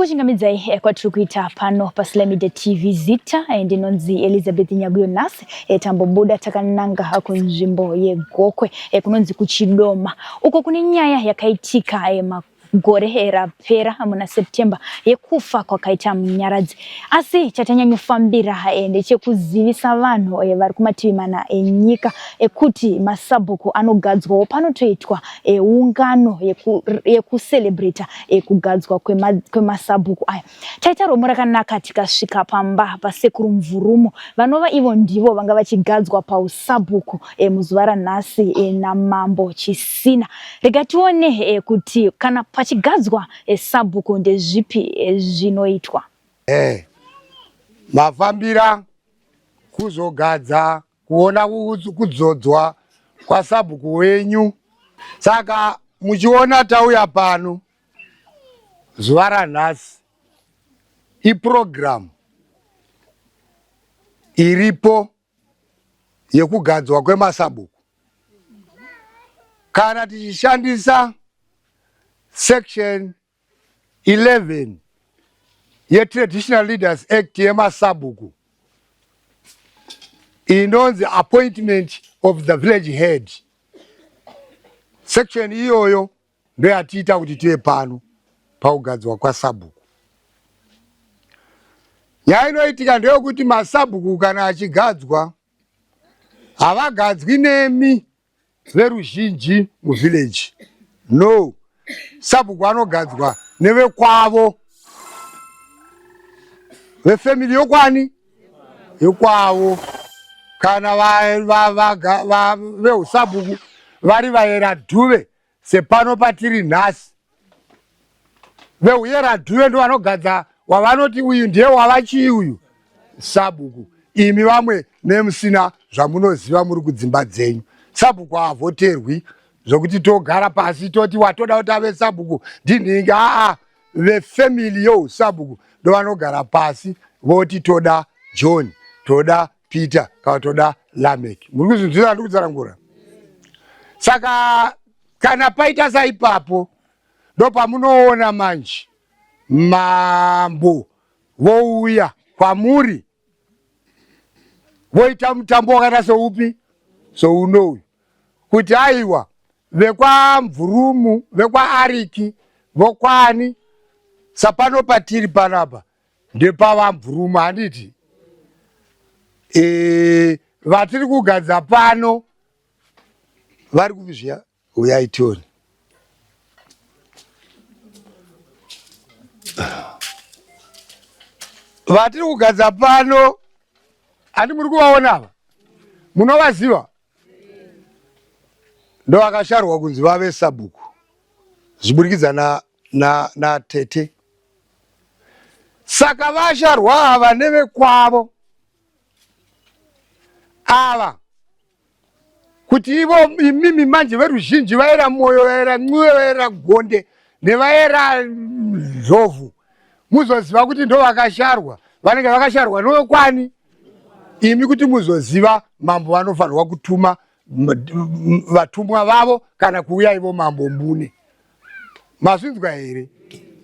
Tinokuchingamidzai eh, kwatiri kuita pano paSly Media TV. Zita eh, ndinonzi Elizabeth Nyaguyo. Nhasi eh, tambobuda takananga kunzvimbo yeGokwe kunonzi kuChidoma, uko kune nyaya yakaitika gore rapera muna September yekufa kwakaita Munyaradzi. Asi chatanyanyofambira ndechekuzivisa vanhu vari kumativi mana enyika ekuti masabhuku anogadzwawo panotoitwa ungano yekucelebrata kugadzwa kwemasabhuku aya. Taita romo rakanaka tikasvika pamba paSekuru Mvurumo vanova ivo ndivo vanga vachigadzwa pausabhuku muzuva ranhasi naMambo Chisina. Rega tione kuti kana pachigadzwa sabhuku ndezvipi zvinoitwa. Mafambira kuzogadza kuona kudzodzwa kwasabhuku wenyu. Saka muchiona tauya pano zuva ranhasi ipurogiramu iripo yekugadzwa kwemasabhuku. Kana tichishandisa section 11 yeTraditional Leaders Act yemasabhuku inonzi appointment of the village head, section iyoyo ndoyatiita kuti tive pano pakugadzwa kwasabhuku. Nyaya inoitika ndeyekuti masabhuku kana achigadzwa havagadzwi nemi veruzhinji muvillage, no. Sabhuku anogadzwa nevekwavo, vefamily yokwani yokwavo. Kana veusabhuku vari vayera dhuve, sepano patiri nhasi, veuyera dhuve ndo vanogadza wavanoti uyu ndiye wavachii uyu sabhuku. Imi vamwe nemusina zvamunoziva muri kudzimba dzenyu, sabhuku haavhoterwi zvokuti togara pasi toti watoda kuti ave sabhuku ndinhingi. Aa, vefamily yousabhuku ndo vanogara pasi voti toda John, toda Peter kana toda Lamek. Muri kuzvinzwira ndiri kutsanangura? Saka kana paita saipapo ndopamunoona manje mambo vouya kwamuri voita mutambo wakaita soupi sounouyu, kuti aiwa, vekwaMvurumu, vekwaAriki, vokwani, sapano patiri panapa ndepavaMvurumu, handiti? Vatiri kugadza pano vari kupi zviya? Uyai tione. Vatiri kugadza pano, handi muri kuvaona ava? Munovaziva? Ndo vakasharwa kunzi vave sabhuku zviburikidza na, na, na tete. Saka vasharwa ava nevekwavo ava kuti ivo imimi manje veruzhinji vaera Moyo, vaera Ncuve, vaera Gonde nevaera Nzovhu muzoziva kuti ndo vakasharwa, vanenge vakasharwa nokwani imi. Kuti muzoziva, mambo vanofanirwa kutuma vatumwa vavo kana kuuya ivo mambo mbune. Mazvinzwa here?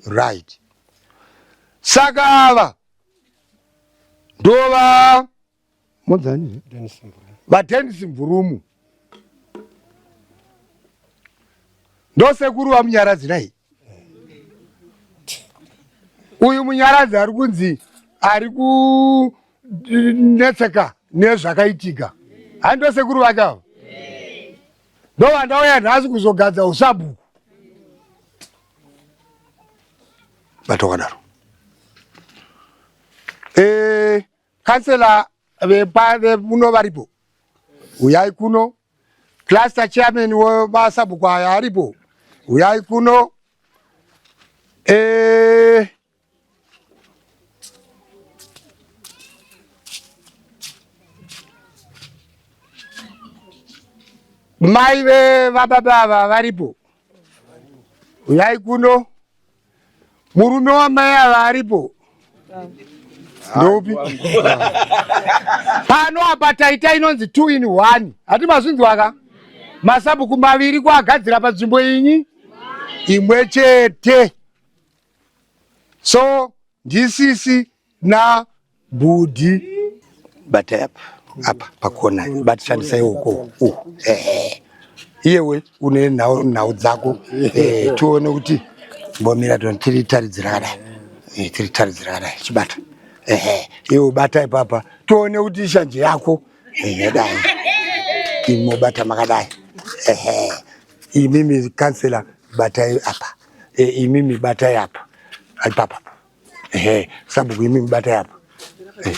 Right. Saka ava ndova modzani vaDenis Mvurumu, ndosekuru vaMunyaradzi. Nai uyu Munyaradzi ari kunzi ari kunetseka nezvakaitika, hai, ndosekuru vake ava, ndovandauya nhasi kuzogadza usabhuku. Batokadaro kansela vemuno varipo, uyai kuno. Cluster chairman wemasabhuku aya aripo, uyai kuno. Mai vevababa ava varipo, uyai kuno. Murume wamai ava aripo, ndopi pano apa? Taita inonzi 2 in 1, hati mazvinzwaka? Masabhuku maviri kuagadzira panzvimbo inyi imwe chete. So ndisisi na bhudhi batai apa apa pakona batishandisai uko uku ehe iyewe une nhau nhau dzako eh, tione kuti mbomira toni tiri taridzira kadai eh, tiri taridzira kadai chibata ehe iwe bata ipapa tione kuti shanje yako ehe dai imobata makadai ehe imimi kansela batai apa e, imimi batai apa ipapa ehe sabhuku imimi batai apa e,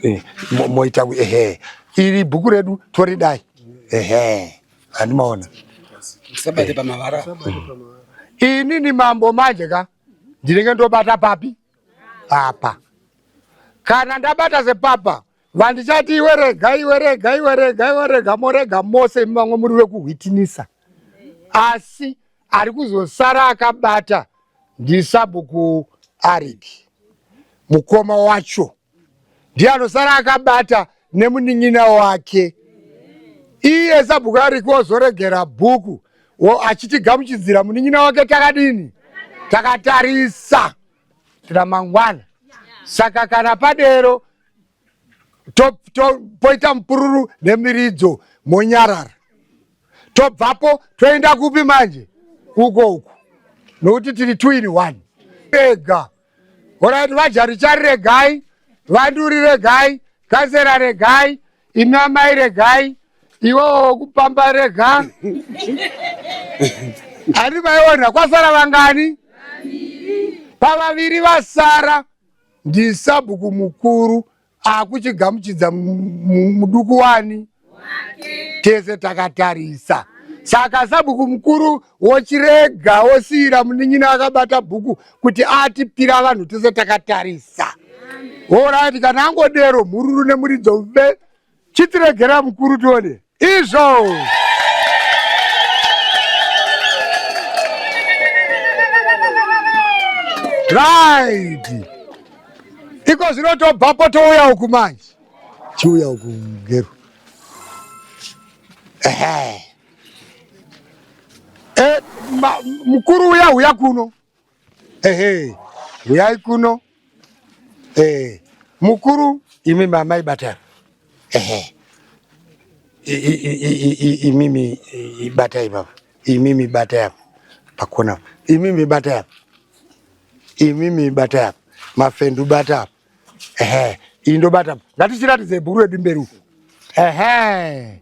e, moita ehe iri bhuku redu toridai ehe handimaona Usabate pamavara. Inini mambo manje ka ndinenge ndobata papi apa kana ndabata sepapa vandichati iwe rega iwe rega iwe rega iwe rega morega mose imi vamwe muri vekuhwitinisa asi ari kuzosara akabata ndisabhuku ariki mukoma wacho ndiye anosara akabata nemunin'ina wake iye sabhuku ariki ozoregera bhuku achitigamuchidzira munin'ina wake takadini takatarisa ramangwana saka kana padero poita mupururu nemiridzo monyarara tobvapo toenda kupi manje uko uku nokuti tiri two in one ega orit vajarichari regai vanduri regai kansera regai imi amai regai iwewo wekupamba rega ani maiona kwasara vangani pavaviri vasara ndisabhuku mukuru akuchigamuchidza muduku wani tese takatarisa saka sabhuku mukuru wochirega wosiira munin'ina akabata bhuku kuti atipira vanhu tese takatarisa orit kana angodero mhururu nemuridzo be chitiregera mukuru tione izvo right iko zvino tobvapo touya uku manje chiuya uku mugero ehe e, mukuru uya uya kuno Ehe, huyai kuno. Eh, mukuru imi mama ibata. Ehe. Imimi ibata ipapa. Imimi bata apa. Pakona. Imimi bata apa. Imimi bata apa. Mafendu bata apa. Ehe, indobata. Ngatichiratidze bhuru redu mberi uku. Ehe.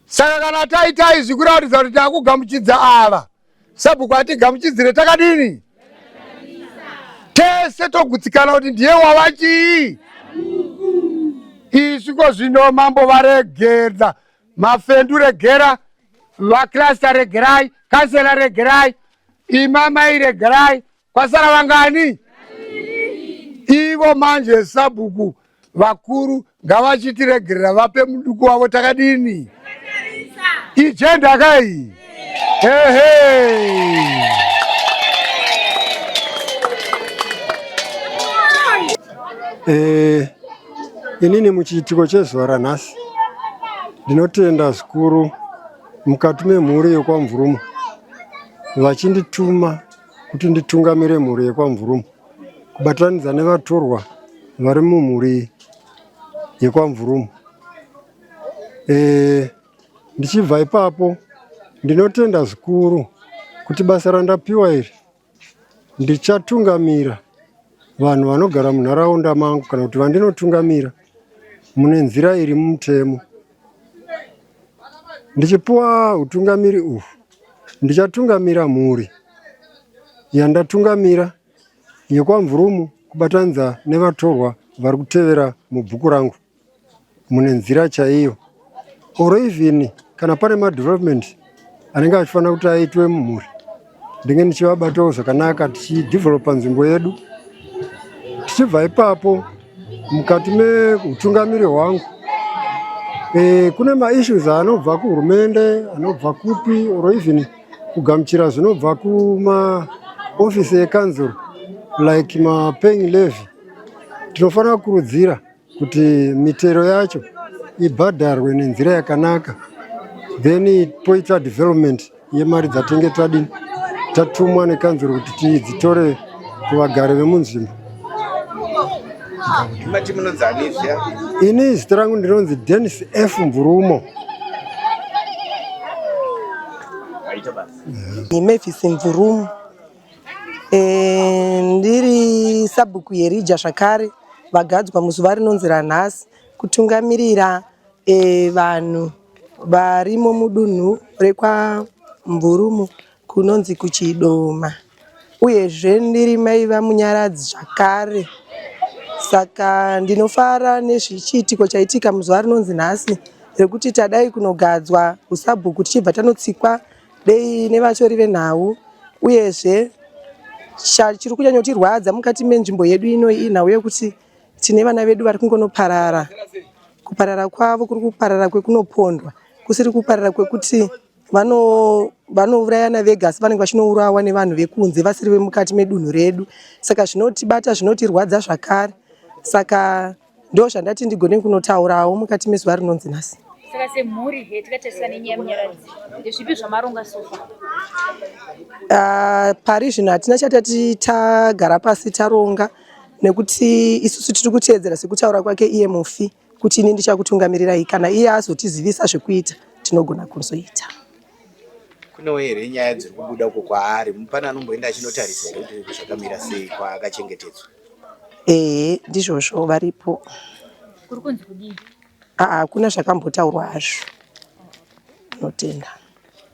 Saka kana taita izvi kuratidza kuti takugamuchidza ava. Sabhuku atigamuchidzire takadini? Tese togutsikana kuti ndiye wava chii? Isu ko zvino mambo varegedza mafendu regera vaklasta regerai kansela regerai imamai regerai kwasara vangani ivo manje sabhuku vakuru ngavachitiregerera vape muduku wavo takadini ijenda kai ehe Eh, inini muchiitiko chezuva ranhasi ndinotenda zvikuru mukati memhuri yekwaMvurumo vachindituma kuti nditungamire mhuri yekwaMvurumo kubatanidza nevatorwa vari mumhuri yekwaMvurumo. E, ndichibva ipapo ndinotenda zvikuru kuti basa randapiwa iri ndichatungamira vanhu vanogara munharaunda mangu kana kuti vandinotungamira mune nzira iri mumutemo. Ndichipuwa utungamiri uhwu ndichatungamira mhuri yandatungamira yekwaMvurumu kubatanidza nevatorwa vari kutevera mubhuku rangu mune nzira chaiyo or even kana pane madevelopment anenge achifanira kuti aitwe mumhuri ndinge ndichivabatawo zvakanaka tichidevelopa nzvimbo yedu tichibva ipapo mukati meutungamiri hwangu e, kune maissues anobva kuhurumende anobva kupi or even kugamuchira zvinobva kumaofisi ekanzuro like mapaying levy tinofanira kukurudzira kuti mitero yacho ibhadharwe nenzira yakanaka then poita development yemari dzatenge tadini tatumwa nekanzuro kuti tidzitore kuvagari vemunzvimbo. Mati munonzi ani zviya? Ini zita rangu ndinonzi Dennis F Mvurumo. Mavis Mvurumo. E, ndiri sabhuku yerija zvakare vagadzwa muzuva rinonzi ranhasi kutungamirira e, vanhu varimo mudunhu rekwaMvurumo kunonzi kuChidoma. Uyezve ndiri mai vaMunyaradzi zvakare. Saka ndinofara nezvichiitiko chaitika muzuva rinonzi nhasi rekuti tadai kunogadzwa usabhuku tichibva tanotsikwa dei nevatori venhau uyezve chiri kunyanyotirwadza mukati menzvimbo yedu ino inhau yekuti tine vana vedu vari kungonoparara. Kuparara kwavo kuri kuparara kwekunopondwa kusiri kuparara kwekuti vanourayana vega asi vanenge vachinourawa nevanhu vekunze vasiri vemukati medunhu redu. Saka zvinotibata zvinotirwadza zvakare. Saka ndo zvandati ndigone kunotaurawo mukati mezuva rinonzi nhasi. Saka semhuri he tikatarisa nenyaya yemunyaradzi ndezvipi zvamaronga sofa? Pari zvino hatina chatati tagara pasi taronga nekuti isusu tiri kuteedzera sekutaura kwake iye mufi kuti ini ndichakutungamirirai kana iye azotizivisa zvekuita tinogona kuzoita. Kunewo here nyaya dziri kubuda uko kwaari? Pane anomboenda achinotarisa here kuti zvakamira sei kwaakachengetedzwa? Ehe, ndizvozvo varipo. Kuri kunzi kudii? Aa, hakuna zvakambotaurwa hazvo. Tinotenda.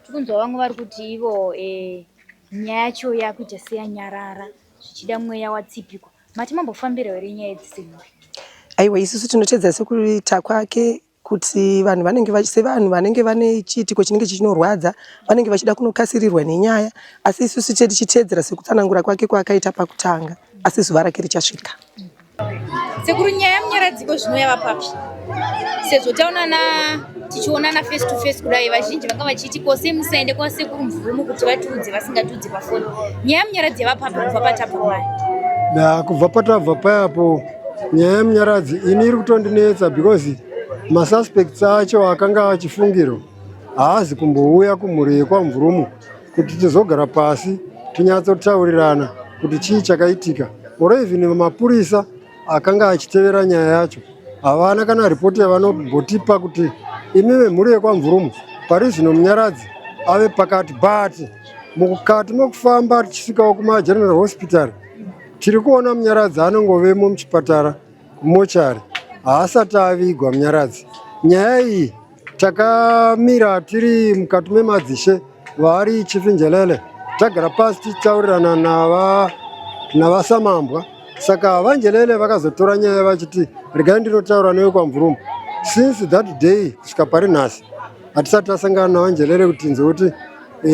Tikunzwa vamwe vari kuti ivo eh, nyaya yacho yakuita seyanyarara zvichida mweya watsipikwa. Mati mambofambira here nyaya idzi semhuri? Aiwa, isusu tinotedza sekuita kwake kuti vanhu vanenge sevanhu vanenge vane chiitiko chinenge chichinorwadza vanenge vachida kunokasirirwa nenyaya asi isusu tete tichiteedzera sekutsanangura kwake kwaakaita pakutanga asi zuva rake richasvika. Sekuru, nyaya yemunyaradziko zvino yava papi? Sezvo taonana tichionana face to face kudai, vazhinji vanga vachiti kose musaende kwasekuru Mvurumu kuti vatiudze vasingatiudze pafoni. Nyaya yemunyaradzi yava papi kubva patabva paya? Da, kubva patabva payapo nyaya yemunyaradzi ini iri kutondinetsa because masuspects acho akanga achifungirwa haazi kumbouya kumhuri yekwaMvurumu kuti tizogara pasi tinyatsotaurirana kuti chii chakaitika or even mapurisa akanga achitevera nyaya yacho havana kana ripoti yavanombotipa kuti imi vemhuri yekwaMvurumu pari zvino munyaradzi ave pakati, but mukati mekufamba tichisvikawo kumageneral hospital tiri kuona munyaradzi anongovemo muchipatara kumochari, haasati avigwa munyaradzi. Nyaya iyi takamira tiri mukati memadzishe vari Chief Njelele, tagara pasi tichitaurirana navaSamambwa. Saka vaNjelele vakazotora nyaya vachiti regai ndinotaura newe kwaMvurumu. Since that day kusvika pari nhasi hatisati tasangana naVaNjelele kuti tinzwe kuti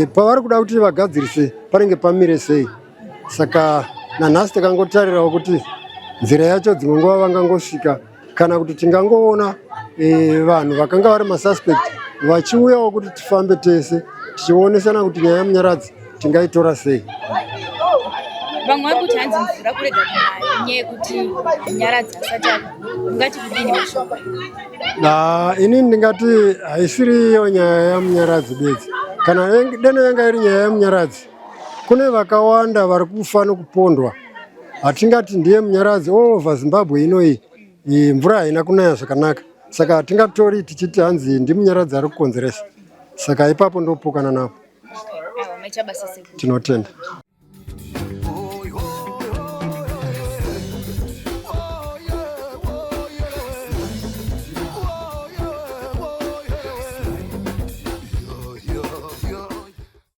pavari kuda kuti vagadzirise panenge pamire sei. Saka nanhasi takangotarirawo kuti nzira yacho dzimwe nguva vangangosvika kana kuti tingangoona vanhu vakanga vari masuspect vachiuyawo kuti tifambe tese tichionesana kuti nyaya yemunyaradzi tingaitora sei. Vamwe vari kuti hanzi mvura kurega kunaya inyaya yekuti munyaradzi asati avigwa. Ungati kudini mashoko? Inini ndingati haisiri iyo nyaya yamunyaradzi bedzi. Kana deno yanga iri nyaya yamunyaradzi, kune vakawanda vari kufa nokupondwa. Hatingati ndiye munyaradzi all over Zimbabwe inoyi mvura haina kunaya zvakanaka, saka hatingatori tichiti hanzi ndimunyaradzi ari kukonzeresa. Saka ipapo ndopokana napo. Aiwa, maita basa sekuru. Tinotenda.